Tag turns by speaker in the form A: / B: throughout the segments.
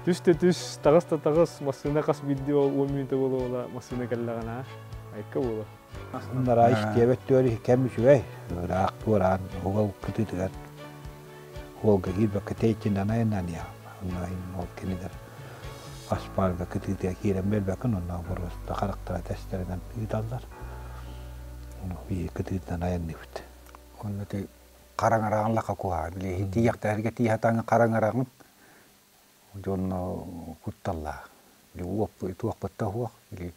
A: Түс да түс, таҕыс да таҕыс, массыына хас биирдии ол уон мүнүүтэ буола-буола массыына кэллэҕинэ, айка буолар.
B: Ыннараа истиэбэт түөрү кэм үчүгэй, ыраах туораан уол кытыытыгар уолга киирбэккэ тэйиччинэн айаннаан иһэҕин. Онно ол кинилэр аспаалга кытыытыгар киирэн биэрбэккин, онно боруоста харахтара тэстэринэн ыыталлар. Ону биһиги кытыытынан айанныыбыт.
C: Онно ти хараҥараҕын лаха куһаҕан. Били тиийэхтэргэ тиийэ сатааҥҥын хараҥараҕын дьонно кутталлаах. Били уоппут туохпут да суох. Били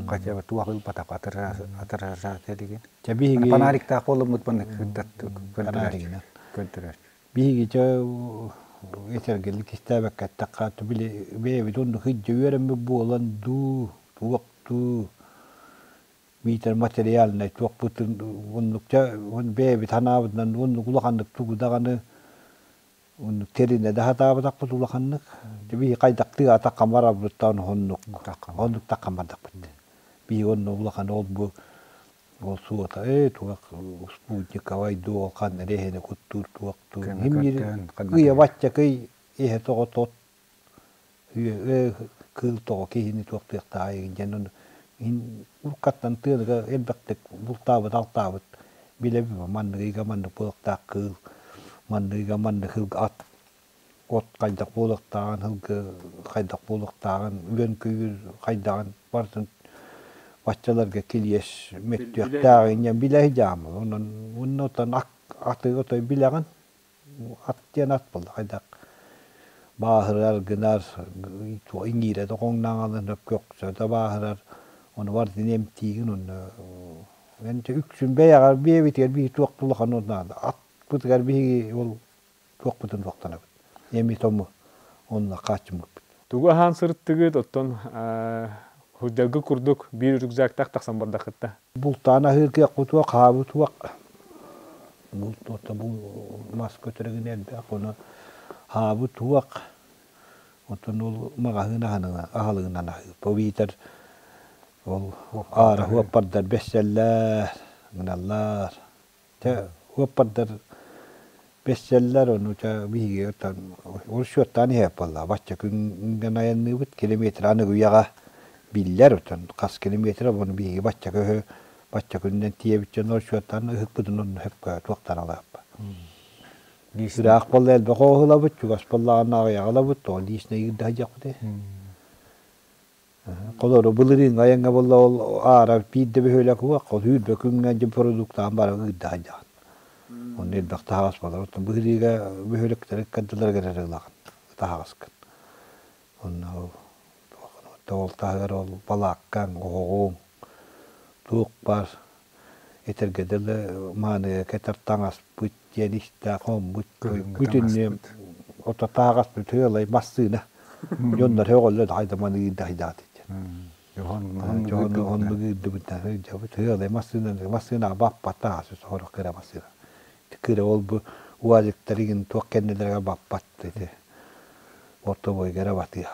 C: хотя бы туох ылбатах атырыраат илигин.
B: Чэ биһиги
C: Фонариктаах буоламмыт маннык
B: фонаригынан.
C: көрдөрөөччү.
B: Биһиги чэ этэргэлик истээбэккэ эттэххэ, били бэйэбит оннук сылдьа үөрэммит буолан дуу, туох дуу, биитэр материальнай туохпутун оннук чэ бэйэбит санаабытынан оннук улаханнык тугу даҕаны оннук тэринэ да сатаабатахпыт улаханнык. Биһи хайдахтыы атахха барарбыттан оннук оннук таххан бардахпыт. Биһи онно улахан ол бу ол суота ээ туох спутниковай дуу ханна эрэ иһэни куттуур туох дуу
C: Ким
B: кыйа баччакый иһэ тоҕо тот кыыл тоҕо киһини туохтуохтааҕый диэн ону уруккаттан тыаныга элбэхтик бултаабыт-алтаабыт билэбин маннык ыйга маннык буолуохтаах кыыл маннык ыйга маннык ат от хайдах буолуохтааҕын сылгы хайдах буолуохтааҕын үөн-көйүүр хайдаҕын барытын баччаларга килиэс мөттүөхтээҕин диэн билэ сылдьааммын онон уонна оттон аты отой билэҕин Ат диэн ат буолла хайдах бааһырар гынар иҥиирэ да хоҥнаҥалын көксө да бааһырар ону барытын эмтиигин онно эн үксүн бэйэҕэр биэбитигэр биһиги туох да улахан наада атпытыгар биһиги ол туохпутун туохтанабыт эми тому онно хааччыммыппыт.
A: Тугу аһаан сырыттыгыт, оттон сылдьаргыт курдук биир рюкзактаах тахсан бардаххыт да?
B: Бултаан аһыыр кыахпыт суох, хаабыт суох. Булт уота бу мас көтөрүгүн элбэх, ону хаабыт суох. Оттон ол маҕаһыын аһылыгынан аһыыр. Биитэр ол аара уоппардар бэссэллэр, гыналлар. Чэ, уоппардар бэссэллэр, ону чэ биһиги оттон ол счеттаан иһэр буолла. Бачча күҥҥэ айанныыбыт, километр аныгы үйэҕэ биллэр, оттон хас километр ону биһиги бачча көһө бачча күнүнэн тиийэбит дьон ол счеттаан ыһыкпытын онно сөпкө туохтан алааппа. Ыраах буолла элбэх оҕоһулабыт, чугас буоллаҕына аҕыйах ылабыт, тоҕо личный ыырдаһа дьиэхпитий. Холобура, былырыыҥҥы айаҥҥа буолла ол аара биир да бөһүөлэк уох, ол сүүрбэ күҥҥэ дьэ продуктаан баран ыырдаһа дьаҕын. Онно элбэх таһаҕас буолар. Оттон быһырыыга бөһүөлэктэр ыккардыларыгар эрэ ылаҕын таһаҕаскын. Онно ол ол таһыгар ол балааккаҥ, оһоҕуҥ, туох баар этэргэ дылы мааныга кэтэр таҥаспыт диэн истээх хоммут бүтүннүү ото таһаҕаспыт сыалай массыына дьоннор һөҕөллөр хайда маны ыырдайдаат дьон оннук ыырдыбыттар сыалай массыына массыынаҕа баппат таһаас сорох кыра массыына кыра ол бу уазиктар игин туох кэннилэригэр баппат ити ортобойга эрэ батыа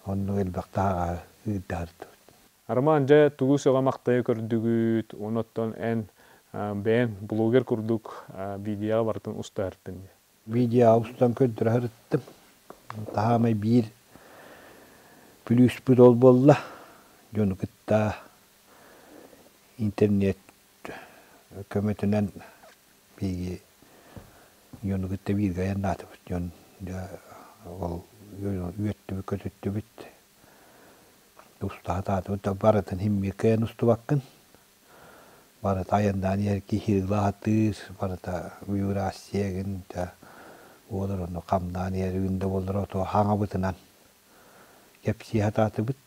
B: оннук элбэх таһаҕаһы ыырдаһырдыбыт.
A: Роман, дьэ, тугу сөҕө-махтайа көрдүгүт, уонна оттон эн бэйэҥ блогер курдук видеоҕа барытын устаһартын дии.
B: Видеоҕа устан көрдөрө сырыттым. Таһаамай биир плюспут ол буолла. Дьону кытта интернет көмөтүнэн биһиги дьону кытта бииргэ айаннаатыбыт. Дьон дьэ ол үөртүбүт, көтүттүбүт. Устаатаатыбыт да барытын иһин кыайан устубаккын. Барыта айаннаан иһэр киһи ылаатыыр, барыта Евразиягын да буолар ону хамнаан иһэр үгүн да буоллар ото хаҥабытынан кэпсии сатаатыбыт.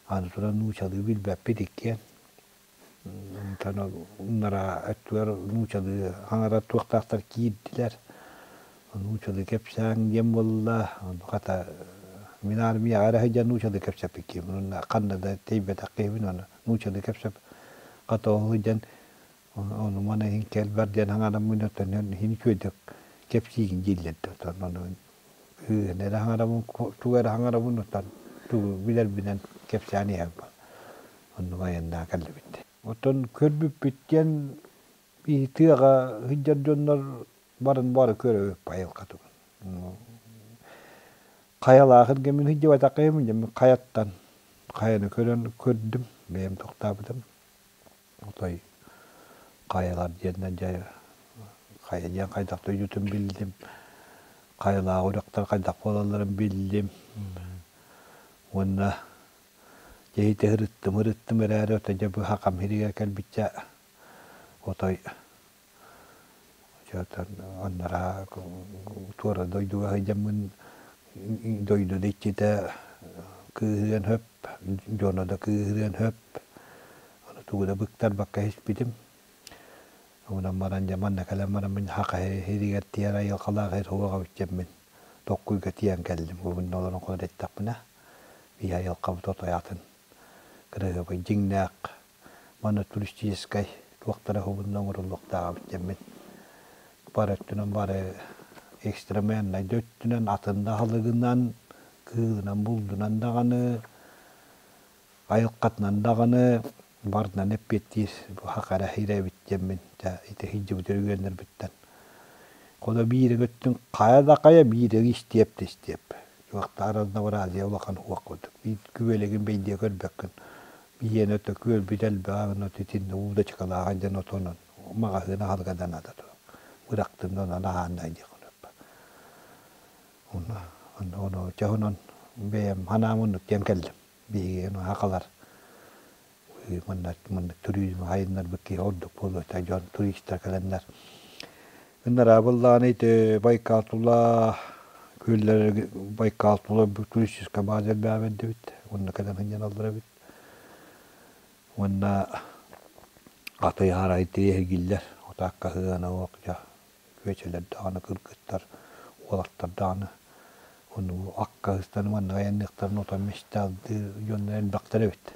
B: Аны туран нуучалыы билбэппит иккиэн. Онтон уннараа өттүгэр нуучалыы хаҥара туохтаахтар киирдилэр. Нуучалыы кэпсээҥ диэн буолла. Ону хата мин армияҕа эрэ сылдьан нуучалыы кэпсэппит киһибин уонна ханна да тэйбэтэх киһибин уонна нуучалыы кэпсэп хата ол сылдьан ону маны иһин кэлбэр диэн хаҥараммын оттон иһин үчүгэйдик кэпсиигин дииллэр да оттон ону ыыһын эрэ хаҥарабын тугу эрэ хаҥарабын оттон тугу билэрбинэн кэпсээн иһэбин. Оннук айаннаан кэллибит. Оттон көрбүппүт диэн тыаҕа сылдьар дьоннор барын бары көрөбүт айылҕа тугун. Хайалаах эргэммин сылдьыбатаххайым, дьэ хайаттан хайаны көрөн көрдүм, бэйэм тохтообутум. Отой хайалар диэннэр дьэ хайа диэн хайдах дойдутун биллим, хайалаах үрэхтэр хайдах буолалларын биллим. Уонна дьэ ити ырыттым ырыттым эрээри отой дьэ бу хахам сиригэр кэлбиччэ отой Анараа туора дойдуга сылдьаммын дойду да иччитэ кыыһырыан сөп, дьоно да кыыһырыан сөп. Ону тугу да быктарбакка испитим. Онон баран дьэ манна кэлэн бараммын саха сиригэр тиийэр айылҕалаах сир суоҕа эбит токкуйга тиийэн кэллим. Бу олорон холор эттэхпинэ, биһи айылҕабыт отой атын кыраһыабай дьиҥнээх Манна туристическай туохтара уһугунна оҥоруллуохтаах эбит диэммин бары өттүнэн бары экстременнай да өттүнэн атын да аһылыгынан кыылынан булдунан даҕаны айылҕатынан даҕаны барытынан эппиэттиир бу саха эрэ сирэ эбит диэммин дьэ ити сылдьыбыт үөрэнэрбиттэн Хоно биир өттүн хайа да хайа биир истиэп да истиэп туохтаар разнообразие улахан уох курдук биир күбэлэгин бэйдиэ көрбөккүн Биһиэнэ өтө күөлбүт элбэҕэ гына итиннэ уу да чыкалааҕа диэн отонон маҕаһыын аһылыга да наада бырахтым да онон аһааннай диэх Онно ону чэ онон бэйэм санаам оннук диэн кэллим. Биһиги ону сахалар манна маннык туризм айаннарбыт киһи ордук буолуо этэ дьон туристар кэлэннэр Ынараа быллааны ити Байкал тула күөллэр Байкал тула туристическай база элбээбит эбит. Онно кэлэн сынньаналлар эбит. Уонна атыйаһар тиэһигиллэр отаакка сыана уокча күөчэлэр даҕаны кыргыттар уолаттар даҕаны ону акка ыстаны манна айанныахтарын отон мечталдыы дьоннор элбэхтэр эбит.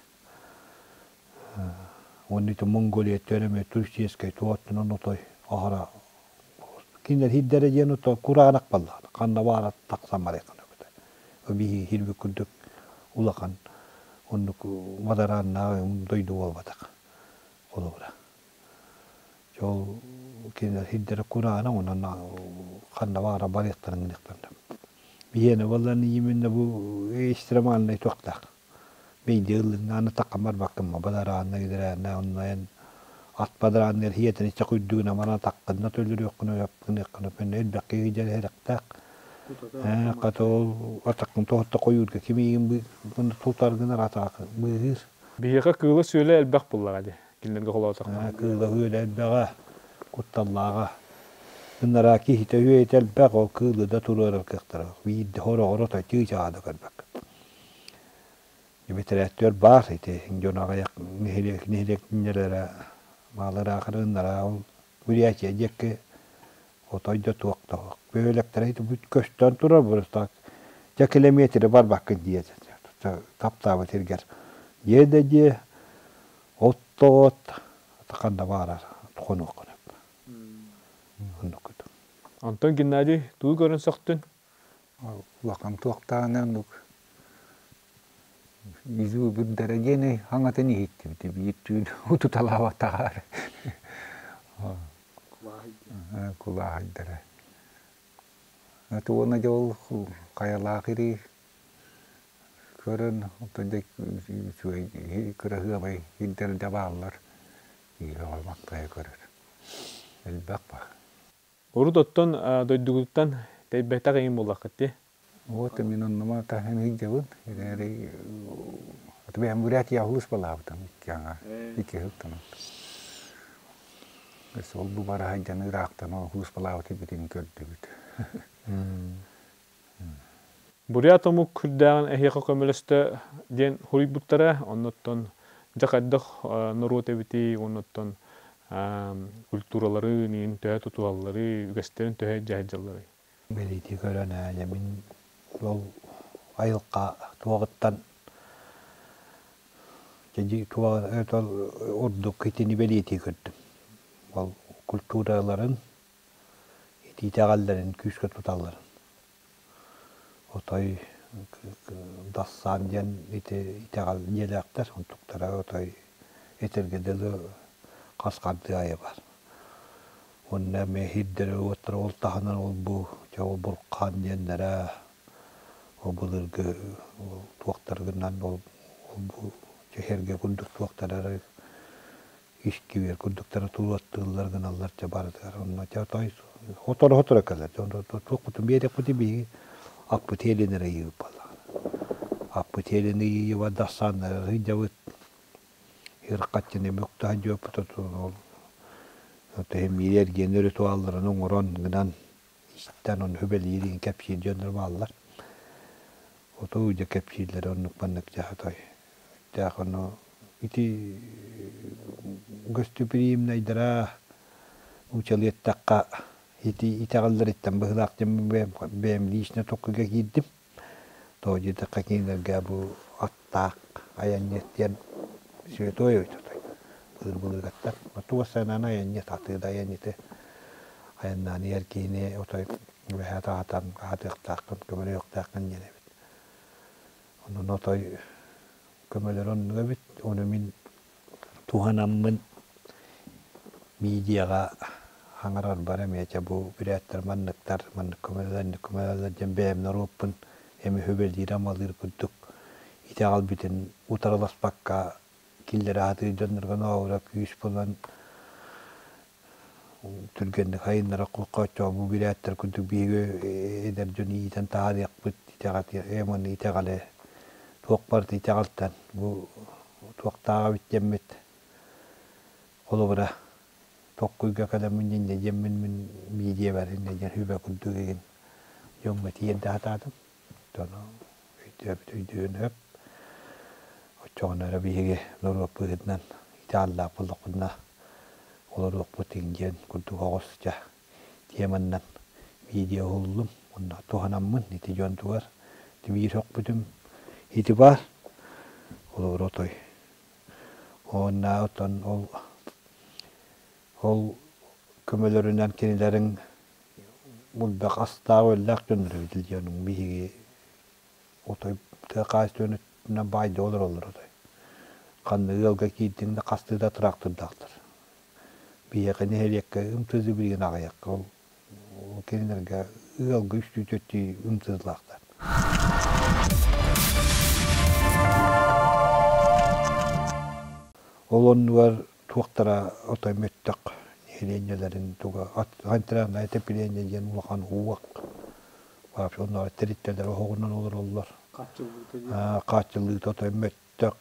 B: Уонна ити Монголияттан эмиэ туристическай туоттунан отой аһара кинилэр сирдэрэ диэн ото кураанах баллаҕына ханна баара тахсан барыаххына эбэтэ биһиги сирбит курдук улахан оннук бадарааннаах дойду буолбатах холобура ол кинилэр сирдэрэ кураанах онон ханна баара барыахтарын гыныахтарын биһиэнэ буоллар именно бу экстремальнай туохтаах Биирдэ ыллыҥнаан атахха барбаккын бадараанна кэдэрээннэ онно эн ат бадараанныгар иһиэтэн иччэх үрдүгүнэ манан атаххын да төлөрүөххүн ойоппун ыаххын элбэх киһи дьэрэхтээх ээ хата ол атаххын тоһутта хойуурга ким иигин тутар гынар атаакы быыһыыр.
A: Биһиэхэ кыыла-сүөлэ элбэх буоллаҕа дии, кинилэргэ холоотоххо.
B: Кыыла-сүөлэ элбэҕэ, кутталлааҕа. Ынараа киһитэ үөйэтэ элбэх, ол кыылы да туруорар кыахтара. Биирдэ хороҕор отой чыычааҕа да көрбөккүн. Бэтэрээттэр баар ити дьон аҕыйах нэһилиэк нэһилиэк маалыраахырыннара ол Бурятия диэки отой да туох да суох. Бөһүөлэктэрэ ити көстөн турар просто дьэ километры барбаккын дии таптаабыт сиргэр дьиэ да дьиэ от да от ханна баарар хонуоххун сөп. Оннук курдук.
A: Онтон Геннадий тугу көрөн сөхтүн?
C: Улахан туохтааны оннук изубрдара диэни хаҥатын иһиттибит биир түүн утуталаабатаҕар кулааһайдара уонна дьэ ол хайалаах ири көрөн оттон дьэ үчүгэй кыраһыабай сирдэр дьэ бааллар иһэҕэ махтайа көрөр элбэх баар.
A: Урут оттон дойдугуттан тэйбэтэх иһин буоллаххыт дии.
C: Вот мин оннума таһын ыйдьабын. Эрээри бэйэм Бурятия улус балаабытым икки аҥа икки сылтан. Ол бу бара сылдьан ыраахтан ол улус балаабыт битин көрдүбүт.
A: Бурят омук күрдээҕин эһиэхэ көмөлөстө диэн суруйбуттара. Оннуттан дьэ хайдах норуот эбитий, оннуттан культуралары иин төһө тутуһаллары, үгэстэрин төһө дьаһайдьалларый?
B: Бэлиэтии көрөн ээ, мин ол айылҕа туоҕуттан ордук итини бэлиэтии көрдүм. Ол культураларын, ити итэҕэллэрин күүскэ туталларын. Отой Дассаан диэн ити итэҕэл дьиэлээхтэр, онтуктара отой этэргэ дылы хас хардыы аайы баар. Уонна эмиэ иһирдэрэ уоттара ол таһынан ол-бу дьэ ол бурхаан диэннэрэ, Ол былыргы ол туохтаргынан ол бу чэһэргэ курдук туохтара искибиэр курдуктара туруоттууллар гыналлар чэ барытыгар онно чэ той хоторо-хоторо кэлэр туохпутун биэриэхпитий биһиги аппыт иэлин эрэ ыйыыбыт буоллаҕына аппыт иэлин ыйыыба дасааннары сылдьабыт ырхаччыны мөктөһөн дьүөппүт ол тэһимиири эргиэн ритуалларын оҥорон гынан истэн ону сүбэлиирин кэпсиир дьоннор бааллар оту дьэ кэпсииллэрэ оннук маннык дьаһатай Дээх ону ити гостеприимнайдара учалы эттэххэ ити итэҕэллэриттэн быһыылаах диэн бэйэм лично токкуга киирдим. Тоҕо диэтэххэ кинилэргэ бу аттаах айанньыт диэн святой эбит отой. Былыр-былыргаттан. Туос санаан айанньыт, атыы да айанньыты айаннаан иһэр киһини отой үөһээ таһатан аһатыахтааххын, көмөлөһүөхтээххин диэн эбит. Онон отой көмөлөрө оннук эбит. Ону мин туһанаммын медиаҕа хаҥарарбар эмиэ чэ бу бүрээттэр манныктар, маннык көмөлөлөр, инник көмөлөлөр диэн бэйэм норуоппун эмиэ сүбэлиир-амалыыр курдук итэҕэлбитин утарыласпакка киллэрэ сатыыр дьоннорго нообура күүс булан түргэнник айыннара хооччообу бүрээттэр курдук биһиги эдэр дьон иитэн таһаарыахпыт итэҕэтиэх итэҕэли туох барыта итэҕэлтэн бу туохтааҕа эбит диэммит холобура токкуйга кэлэммин инньэ диэммин мин биидиэбэр инньэ диэн сүбэ курдук игин дьоҥҥо тиэрдэ сатаатым ону өйдөөбүт өйдүөн сөп оччоҕуна эрэ биһиги норуот быһыытынан итэҕэллээх буоллахпытына олоруохпут диэн курдук оҕус дьэ теманнан видео уһуллум уонна туһанаммын ити дьон тугар биир сөхпүтүм ити баар олору отой уонна оттон ол ол көмөлөрүнэн кинилэриҥ элбэх астаах-үөллээх дьоннор эбит диэн биһиги отой тыа хаһаайыстыбатын өттүнэн баайда олороллор отой. Ханна ыалга киирдиҥ да хастыы да тыраахтырдаахтар. Биһиэхэ нэһилиэккэ ымтыды билигин аҕыйахха ол кинилэргэ ыалга үстүү төртүү ымтыылаахтар. Ол оннугар туохтара отой мөттөх нэһилиэнньэлэрин туга центральное отопление диэн улахан ууак вообще онно тэрилтэлэр оһоҕунан олороллор. Хааччыллыыта отой мөттөх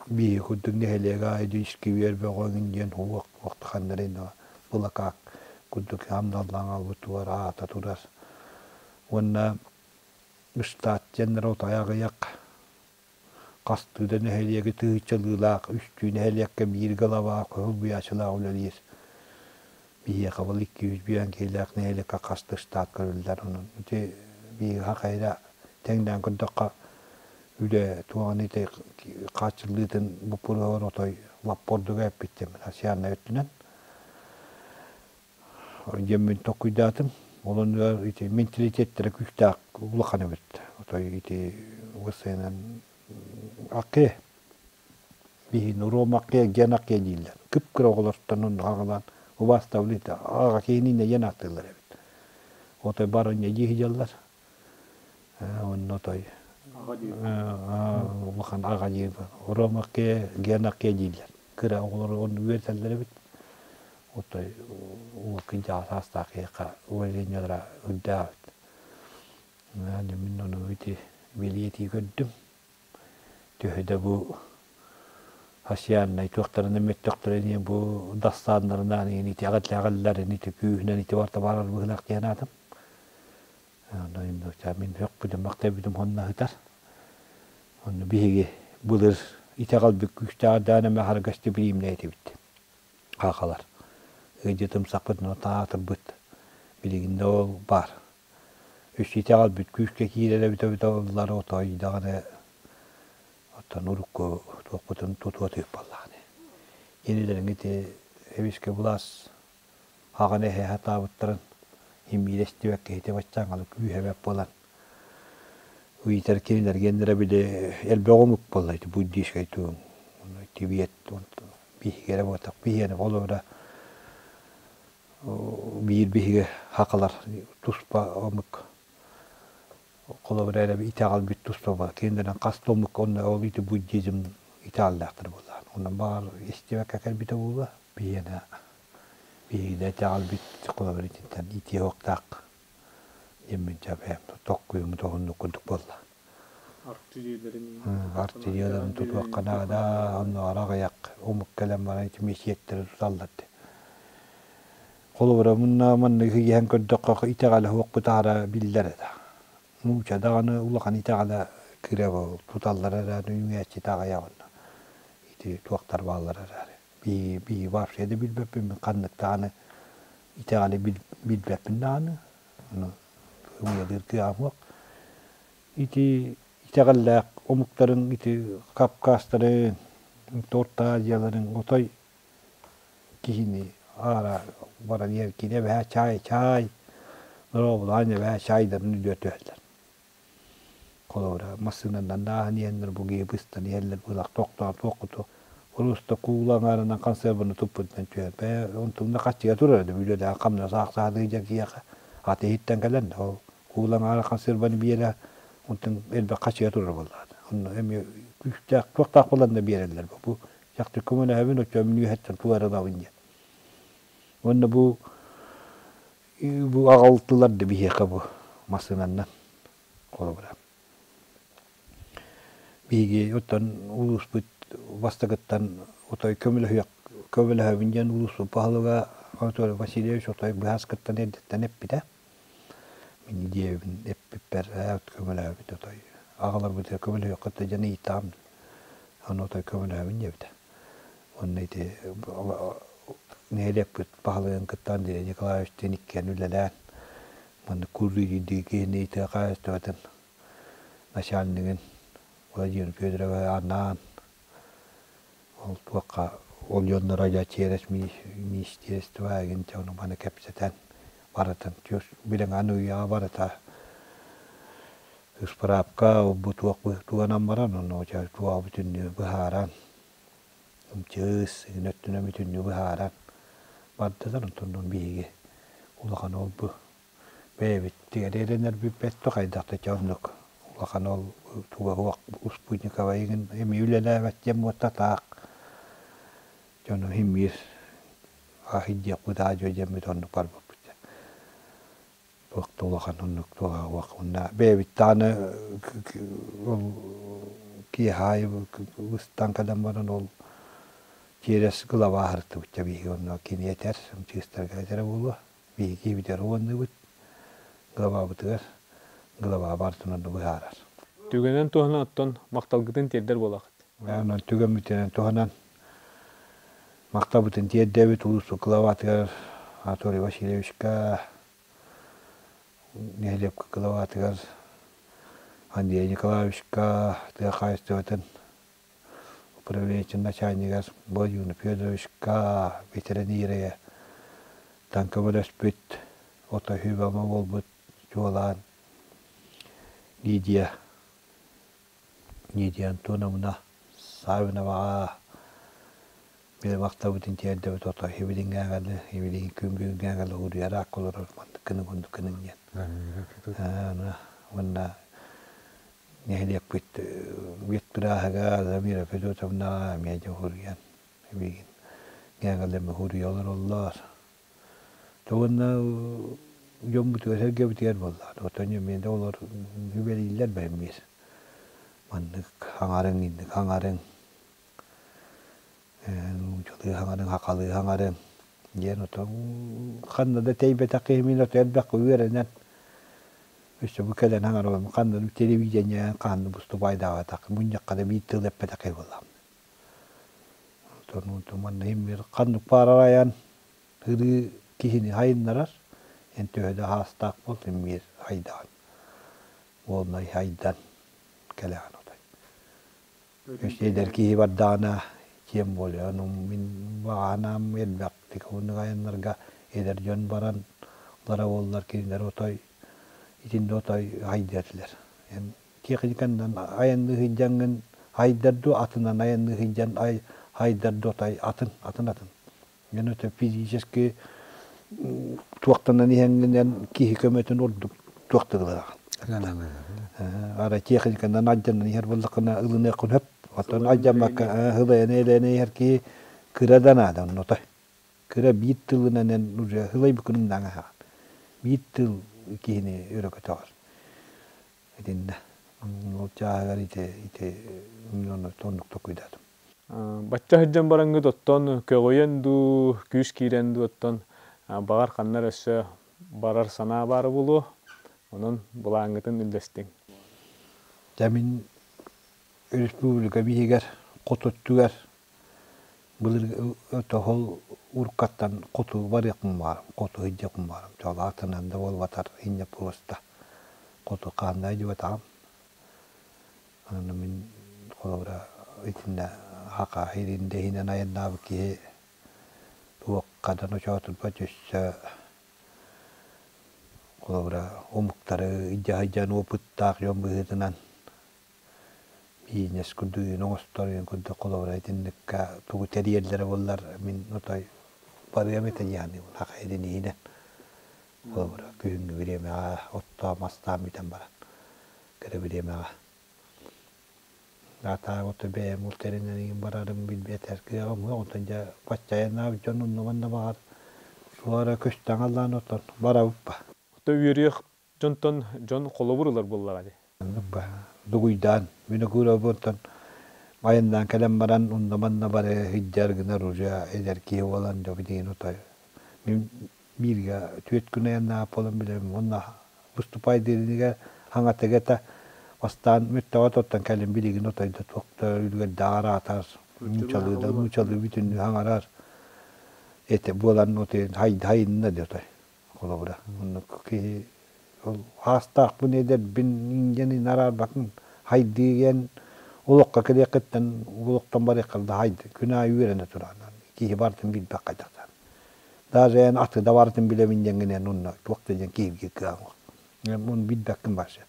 B: биһи курдук нэһилиэк аайы искибиэр бөҕө эҥин диэн уох туохтаханнарын былакаак курдук амналлаан хаалбытыгар аата турар. Уонна штат диэннэр отой аҕыйах Хастыы да нэһилиэги тыһыынчалыылаах үстүү нэһилиэккэ биир глава солбуйааччылаах үлэлиир. Биһиэхэ ол 200 биэн киһилээх нэһилиэккэ хас да штат көрүллэр. Онон ити биһиэхэ хайра тэҥнээн көрдөххө үлэ туоҕун ити хааччыллыытын боппуруоһугар отой лаппа ордуга эппиттим социальнай өттүнэн. Диэммин толкуйдаатым. Ол оннугар ити менталитеттэрэ күүстээх улахан эбит. Отой ити ВСН акы биһин уруом акы ген акы дииллэр. Кып-кыра оҕолортон онно аҕалан убаастабыл аҕа киһини диэн ааттыыллар эбит. Отой барынньа дии сылдьаллар. Онно отой улахан аҕа диир уруом акы ген акы дииллэр. Кыра оҕолору онно үөрэтэллэр эбит. Отой уол кынчаҕа саастаах киһиэхэ управлениелара үрдээбит. Мин ону ити бэлиэтии көрдүм. Төһө да бу социальнай туохтарынан мөттөхтөрө бу дастааннарынан итэҕэллэрин ити күүһүнэн ити барыта барар быһыылаах диэн аатым. Мин сөхпүтүм, махтайбытым онно сытар. Онно биһиги былыр итэҕэлбит күүстээх даан эмэ харгасты бириимнэ этибит. Хаахалар. Ыалдьытымсахпытын таатырбыт. Билигин да ол баар. Үс итэҕэлбит күүскэ киирэр эбитэ эбитэ ыллар отой даҕаны оттон урукку туохпутун тутуо түһүк буоллаҕына. Кинилэриҥ ити эбискэ былаас аҕаны эһэ сатаабыттарын имиирэ истибэккэ ити баччааҥҥа күүһэбэт буолан ыйытар кинилэргэннэрэ били элбэх омук буолла ити буддийскай туун Тибет биһиги эрэ буотах биһиэнэ холобура биир биһиги хакалар туспа омук. Холобура эрэ итэҕэлбит туспа кинилэрин хас да омукка онно ол ити буддизм итэҕэллээхтэр буоллаҕына. Онон баҕар истибэккэ кэлбитэ буолуо. Биһиэнэ биһиги да итэҕэлбит холобура итинтэн итиэ уохтаах диэммин дьэ бэйэм токкуйум тоһуннук курдук буолла. Арчы дьиэлэрин тутуохха наада, оннооҕор аҕыйах омук кэлэн баран ити мечеттэри туталлар дии. Холобура, мунна манныгы иһэн көрдөххө итэҕэлэ суохпут аара биллэр этэ. Нуучча даҕаны улахан итэҕэлэ кыра туталлар эрээри үҥээччитэ аҕыйах онно. Ити туохтар бааллар эрээри. Биһиги биһиги вообще да билбэппин мин ханнык даҕаны итэҕэли билбэппин даҕаны. Ону ымыйалыыр кыаҕым суох. Ити итэҕэллээх омуктарын ити Кавказтарын, Орто Азияларын отой киһини аара баран иһэр кини эбэһээ чаай чаай дорооболоон эбэһээ чаайдарын үлүөр түһэллэр. Холобура, массыынанан ааһан иһэннэр бу киһи быстан иһэллэр быылах тохтоон туоххуту Уруста куула аҥаарынан консерваны туппутунан түһэр. Бэйэ онтуҥна хаччыга турар этэ бүлүүлээх хамнас аахсаһа дьэ киһиэхэ аты иһиттэн кэлэн ол куула аҥаара консерваны биэрэ онтон элбэх хаччыга турар буоллаҕына. Онно эмиэ күүстээх туохтаах буолан да биэрэллэр бу чахчы көмөлөһөбүн оччо мүнүүһэттэн тугу эрэ ылабын диэн. Уонна бу бу аҕалтылар да биһиэхэ бу массыынаннан холобура. Биһиги оттон улууспут бастакыттан отой көмөлөһүөх көмөлөһөбүн диэн улууспут баһылыга Анатолий Васильевич отой быһааскыттан эрдэттэн эппитэ. Мин идиэйэбин эппиппэр ээ көмөлөһөбүт отой аҕаларбытыгар көмөлөһүөххүт диэн ыйытаам ону отой көмөлөһөбүн диэбитэ. Уонна ити нэһилиэкпит баһылыгын кытта Андрей Николаевичтыын иккиэн үлэлээн маннык курдуу киһини тыа хаһаайыстыбатын начальнигын Владимир Федоровы анаан ол туохха ол дьонноро дьэ через министерство эҥин дьону маны кэпсэтэн барытын билиҥҥи үйэҕэ барыта ыспыраапка бу туох туһанан баран ону туоҕа бүтүннүү быһааран ымчыыс игин өттүнэн бүтүннүү быһааран бардылар онтон биһиги улахан ол бу бэйэбит тигэр эрэнэрбит бэрт хайдах да оннук улахан ол туга суох спутниковай игин эмиэ үлэлээбэт диэн буоттатаах дьону иһин биир аһыйдиэхпит аа-дьуо диэммит оннук барбыппыт туох да улахан оннук туоҕа суох уонна бэйэбит даҕаны ол киэһэ аайы ыстан кэлэн баран ол через глава аһартыбыт дьэ биһиги онно кини этэр чыыстарга этэрэ буолуо биһиги бүтэр уоннубут главабытыгар глава барытын онно быһаарар.
A: Түгэнэн туһанан оттон махталгытын тиэрдэр буолаҕыт.
B: Онон түгэммитинэн туһанан махталбытын тиэрдэбит улуус главатыгар Анатолий Васильевичка, нэһилиэк главатыгар Андрей Николаевичка, тыа хаһаайыстыбатын управлениетын начальнигар Владимир Федоровичка, ветеринария тан көмөлөспүт, ото үһү-бама буолбут чуолаан Лидия Лидия Антоновна Савиноваҕа били махтабытын тиэрдэбит ото һибилиҥҥээҕи һибилиҥ күн бүгүҥҥээҕи уруйар аакка олорор маннык гыныҥ оннук гыныҥ диэн уонна нэһилиэкпит ветбырааһыгар Замира Федотовнаҕа эмиэ дьэ уһуруйан миигин гээҥэлэми уһуруйа олороллор уонна дьоммутугар-сэргэбитигэр буоллаҕына оттон эмиэ да олор үбэлииллэр бэйэммиир маннык хаҥарыҥ инник хаҥарыҥ нууччалыы хаҥарыҥ сахалыы хаҥарыҥ диэн оттон ханна да тэйбэтэх киһи мин ото элбэххэ үөрэнэн өссө бу кэлэн хаҥарабын ханна да телевидение хаһан да выступайдаабатах мунньахха да биир тыл эппэтэх киһи буоллаҕым Онтон манна иһин ханнык баарар айан ырыы киһини айыннарар эн төһө да аастаах буол иммиир айдаҕын уолунай айдан кэлэҕин отой Өссө эдэр киһи бардаҕына киэм буолуо ону мин баҕанаам элбэхтик уһуннук айаннарга эдэр дьон баран лара буоллар кинилэр отой итиннэ отой айдыа этилэр эн техниканнан айанныы сылдьаҥҥын айдар дуу атынан айанныы сылдьан айдар дуу отой атын атын атын Мен это физически туохтанан иһэҥҥинэн киһи көмөтүн ордук туохтугулаах. Ара техниканан алдьанан иһэр буоллаххына ылыныаххын сөп. Оттон алдьаммакка һылайан элээн иһэр киһи кыра да наада оннута. Кыра биир тылынан эн уже һылайбыккын умнаан аһаҕын. Биир тыл киһини өрө көтөҕөр. Итиннэ. Ол чааһыгар ити ити оннук толкуйдаатым.
A: Бачча сылдьан бараҥҥыт оттон көҕүйэн дуу, күүс киирэн дуу оттон баҕар ханна өссө барар санаа баара буолуо. Онон былааҥҥытын үллэстиҥ.
B: Дьэ мин республика биһигэр хоту өттүгэр былыр тоһол уруккаттан хоту барыахпын баарым, хоту сылдьыахпын баарым. Чолаатынан да буолбатар инньэ просто хоту хааннай дьыбатаҕым. Аны мин холобура итиннэ Хака иһин иһинэн айаннаабыт киһи туохха да ночоотурбат өссө холобура омуктары илдьэ сылдьан опыттаах дьон быһыытынан бизнес курдук оҥостор курдук холобура итинникка тугу тэрийэллэрэ буоллар мин отой барыам этэ дии саныыбын Хака иһин иһинэн холобура күһүҥҥү бириэмэҕэ оттоон мастаан бүтэн баран кэрэ бириэмэҕэ Аатаах ото бэйэм ол тэринэн барарым билбэтэр кыаҕым суох, онтон дьэ баччайанаабыт дьон оннубан да баҕар туох эрэ көстөн халлаан отон барабыт ба.
A: Ото үөрүйэх дьонтон дьон холобур ылар буоллаҕа дии.
B: Оннук ба. Дугуйдаан, Винокуров онтон айаннаан кэлэн баран онно манна бары сылдьар гынар уже эдэр киһи буолан дьэ билигин отой мин бииргэ түөрт күн айаннаах буолан билэбин уонна выступайдыырыныгар хаҥатыга да бастаан мүттэҕэ оттон кэлин билигин отой да туох да үлүгэрдээх араатар нуучалыы да нуучалыы бүтүннүү хаҥарар этэ буолан отой хайынна да отой холобура оннук киһи ол аастаахпын эдэрбин иҥдьэн араарбакын хайдыыгэн олоххо кэлиэххиттэн олохтон барыаххар да хайды күн аайы үөрэнэ туран киһи барытын билбэт хайдахтаан Даже эн аты да барытын билэбин диэҥҥинэн онно туох да диэн киһиргиир кыаҕыҥ суох. Ону билбэккин вообще.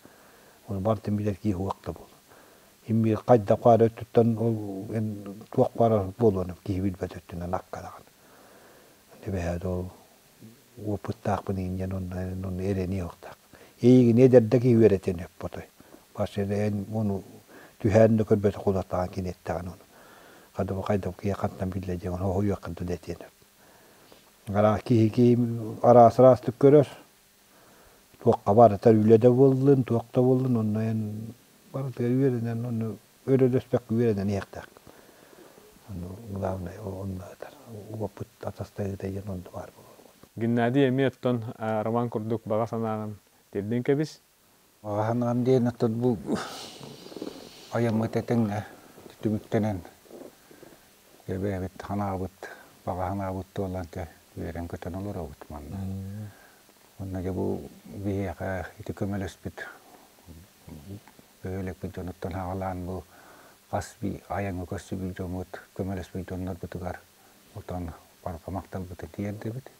B: Ону барытын билэр киһи уох да буолуо. Иммиир хайдах баар өттүттэн ол эн туох баар буолуон киһи билбэт өттүнэн акка даҕаны. Эбэһээт ол опыттаахпын иһин диэн онно онно эрэниэ суохтаах. Эйигин эдэрдэ киһи үөрэтиэн сөп отой. Вообще эн ону түһээн да көрбөтөх улатаҕын кини эттэҕин ону. Хадабы хайдах киһи хантан биллэ диэн хоһуйуоххун да этиэн сөп. Араас киһи киһи араас араастык көрөр. Туохха барыта үлэ да буоллун, туох да буоллун, онно эн барытыгар үөрэнэн, онно өрөлөспөккө үөрэнэн иһиэхтээх. Ону главное онно ытар. Уоппут атастаһыыта диэн онно баар буолуо.
A: Геннадий эмиэ оттон Роман курдук баҕа санааҕын тиэрдэн кэбис.
C: Баҕа санаам диэн оттон бу айаммыт этэҥҥэ түмүктэнэн Эбээбит ханаабыт, баҕа санаабыт туолан дьэ үөрэн-көтөн олоробут манна. Уонна дьэ бу биһиэхэ ити көмөлөспүт бөһүөлэкпит дьонуттан аҕалаан бу хас айаҥҥа көрсүбүт дьоммут, көмөлөспүт дьоннорбутугар отон барҕа махталбытын тиэрдэбит.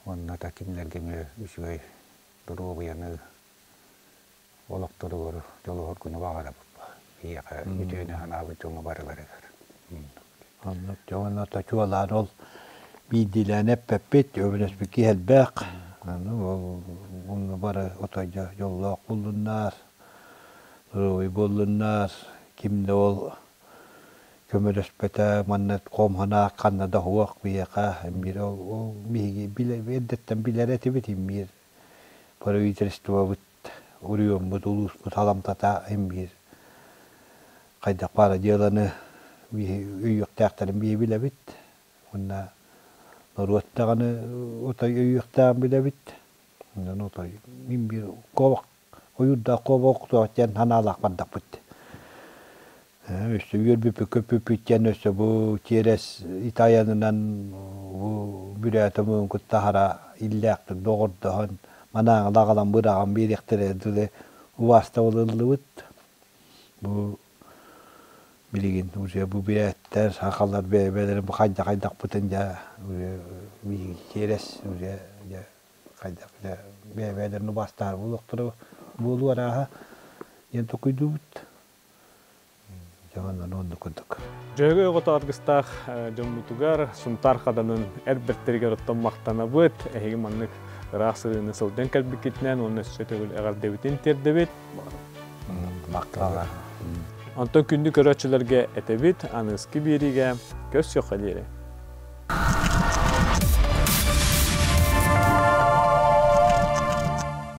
C: Уонна да кинилэргэ эмиэ үчүгэй доруобуйаны олохторугар дьолуһургуну баҕарабыт биһиэхэ үтүөнү санаабыт дьоҥҥо барыларыгар.
B: Оннук дьоно чуолаан ол биирдиилээн эппэппит, өбүлэспит киһи элбэх. Аны ол онно бары отой дьоллоох буоллуннар, доруобуй буоллуннар, ким да ол көмөлөспөтө, манна хомһонаах ханна да суох биһиэхэ биир ол биһиги эрдэттэн билэр этибит биир правительствобыт уруйуоммут, улууспут халамтата син биир хайдах баара дьыаланы өйүөхтээхтэрин биһи билэбит уонна норуот даҕаны отой өйүөхтээҕин билэбит. Онон отой мин биир куобах ойуурдаах куобах охтоох диэн санаалаах бардахпыт. Өссө үөрбүппүт көппүппүт диэн өссө бу тиэрэс итайанынан бу бүрээт омугун кытта аһара иллээхтик доҕордоһон манааҥы аҕалан быраҕан биэриэхтэрэ дылы убаастабыл ыллыбыт. Бу билигин уже бу бүрээттэр сахалар бэйэ-бэйэлэрин бу хайдах-хайдахпытын дьэ уже биһиги тиэрэс уже дьэ хайдах дьэ бэйэ-бэйэлэрин убаастаһар буолуохтара буолуо арааһа диэн толкуйдуубут. Дьон оннук курдук.
A: Дьөһөгөй оҕото аргыстаах дьоммутугар Сунтаар Хаданын эр бэртэригэр оттон махтанабыт. Эһиги маннык ыраах сырыыны сылдьан кэлбиккитинэн уонна өссө төгүл эҕэрдэбитин тиэрдэбит.
B: Махталлар.
A: Онтон күндү көрөөччүлэргэ этэбит, аныгыскы биэриигэ көрсүөххэ диэри.